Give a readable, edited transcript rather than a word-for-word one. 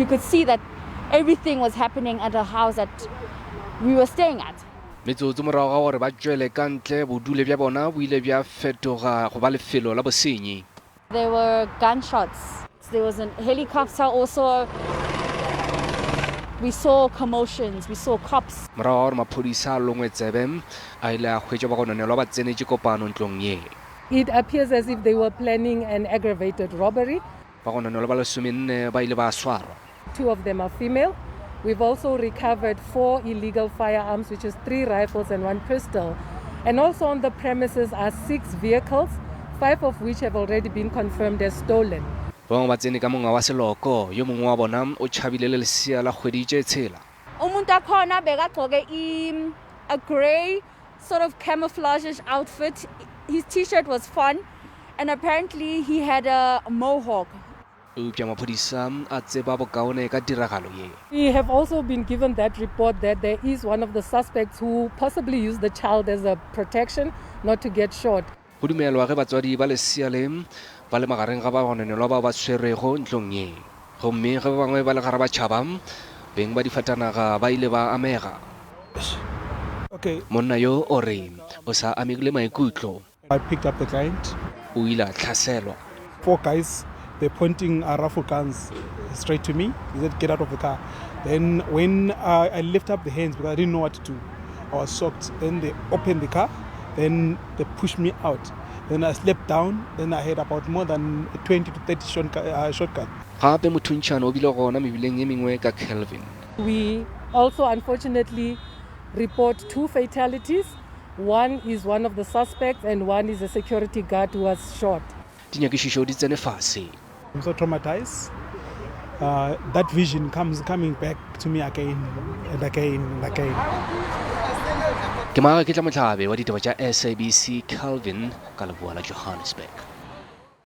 We could see that everything was happening at the house that we were staying at. Metsotso morago ga gore ba tšwele ka ntle, bodule bja bona bo ile bja fetoga go ba lefelo la bosenyi. There were gunshots. There was a helicopter also. We saw commotions, we saw cops. Morago ga gore maphodisa a longwe tsebe, a ile a hwetša bagononelwa ba tsenetše kopano ntlong ye. It appears as if they were planning an aggravated robbery. Bagononelwa ba lesomenne ba ile ba swarwa. Two of them are female. We've also recovered four illegal firearms, which is three rifles and one pistol. And also on the premises are six vehicles, five of which have already been confirmed as stolen. Ba bangwe ba tsene ka monga wa seloko, yo mongwe wa bona o tšhabile le lesea la kgwedi tše tshela. Umuntu akhona bekagqoke a grey sort of camouflage outfit. His t-shirt was fun and apparently he had a mohawk. Eupša maphodisa a tseba bokaone ka tiragalo ye. We have also been given that report that there is one of the suspects who possibly used the child as a protection not to get shot. Go dumelwa ge batswadi ba lesea le ba le magareng ga bagononelwa bao ba swerwego ntlong ye. Gomme ge ba bangwe ba le gare ba tšhaba, beng ba difatanaga ba ile ba amega. Okay. Monna yo o re o sa amegile maikutlo. I picked up the client. O ile a hlaselwa. Four guys, they're pointing rifle guns straight to me. He said, get out of the car. Then when I lift up the hands because I didn't know what to do, I was shocked. Then they opened the car, then they pushed me out. Then I slept down, then I had about more than 20 to 30 shotgun. Gape mothuntšhano o bile gona mebileng ye mengwe ka Kelvin. We also unfortunately report two fatalities. One is one of the suspects and one is a security guard who was shot. Dinyakišišo di tsene fase. I'm so traumatized. That vision comes coming back to me again and again and again. Ke Maga Ketla Mohlabe wa ditaba tša SABC Kelvin ka leboa la Johannesburg.